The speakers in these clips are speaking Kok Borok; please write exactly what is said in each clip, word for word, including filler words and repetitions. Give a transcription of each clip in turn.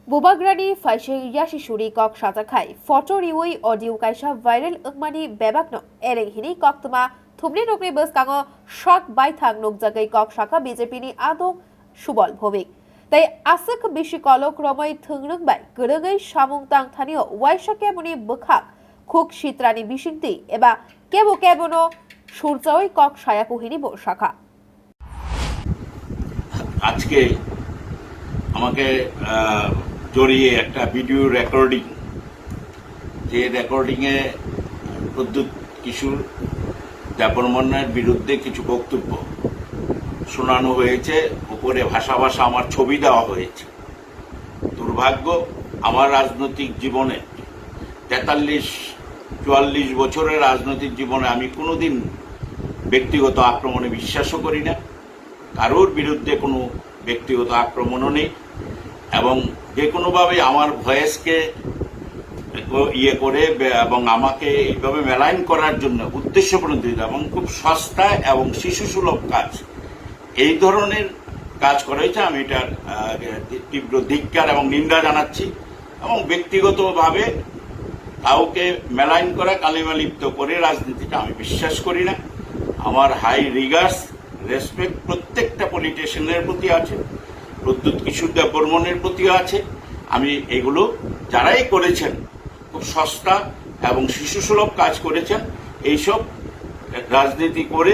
Bubagrani phaising yasi suri kok sajak hai photo riwi audio kaisa viral wngmani bebakno ereng hini koktwma thumni nokni bwskango sak baithang nukjagwi kok saka B J P ni adong Subal Bhowmik. Tei aswk bisi kolok romwi thwngrwng bai kwrwngwi samung tang thanio waisa keboni bwkhak khuk sitrani bisingtwi eba kebo kebono surchawi kok sayaku hini bo sakha. আজকে আমাকে আহ, জড়িয়ে একটা video recording, যে রেকর্ডিংয়ে প্রদ্যুৎ কিশোর দেববর্মনের বিরুদ্ধে কিছু বক্তব্য শোনানো হয়েছে, উপরে ভাষা ভাষা আমার ছবি দেওয়া হয়েছে। দুর্ভাগ্য, আমার রাজনৈতিক জীবনে তেতাল্লিশ চুয়াল্লিশ বছরের রাজনৈতিক জীবনে আমি কোনোদিন ব্যক্তিগত আক্রমণে বিশ্বাসও করি না, কারোর বিরুদ্ধে কোনো ব্যক্তিগত আক্রমণও নেই, এবং যে কোনোভাবে আমার ভয়েসকে ইয়ে করে বে- এবং আমাকে এইভাবে মেলাইন করার জন্য উদ্দেশ্য প্রণোদিত এবং খুব সস্তা এবং শিশুসুলভ কাজ, এই ধরনের কাজ করা হয়েছে। আমি এটার আহ, তীব্র ধিক্কার এবং নিন্দা জানাচ্ছি এবং ব্যক্তিগতভাবে কাউকে মেলাইন করা, কালিমালিপ্ত করে রাজনীতিটা আমি বিশ্বাস করি না। আমার হাই রিগার্ডস, রেসপেক্ট প্রত্যেকটা পলিটিশিয়ানের প্রতি আছে, প্রদ্যুৎ কিশোর দেববর্মনের প্রতিও আছে। আমি এগুলো, যারাই করেছেন, খুব সস্তা এবং শিশুসুলভ কাজ করেছেন। এইসব রাজনীতি করে,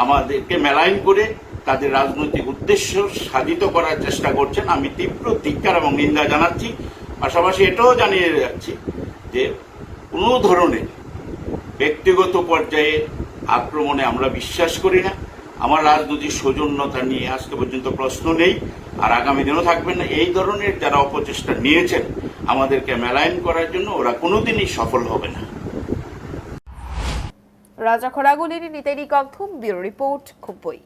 আমাদেরকে মেলাইন করে তাদের রাজনৈতিক উদ্দেশ্য সাধিত করার চেষ্টা করছেন। আমি তীব্র ধিক্কার এবং নিন্দা জানাচ্ছি। পাশাপাশি এটাও জানিয়ে যাচ্ছি যে কোনো ধরনের ব্যক্তিগত পর্যায়ে আক্রমণে আমরা বিশ্বাস করি না। আমার রাজনৈতিক সৌজন্যতা নিয়ে আজকে পর্যন্ত প্রশ্ন নেই, আর আগামী দিনও থাকবে না। এই ধরনের যারা অপচেষ্টা নিয়েছেন আমাদেরকে মেলাইন করার জন্য, ওরা কোনোদিনই সফল হবে না। Raja Khoragulini Niteni Kongthum, Bureau Report, Khumpui.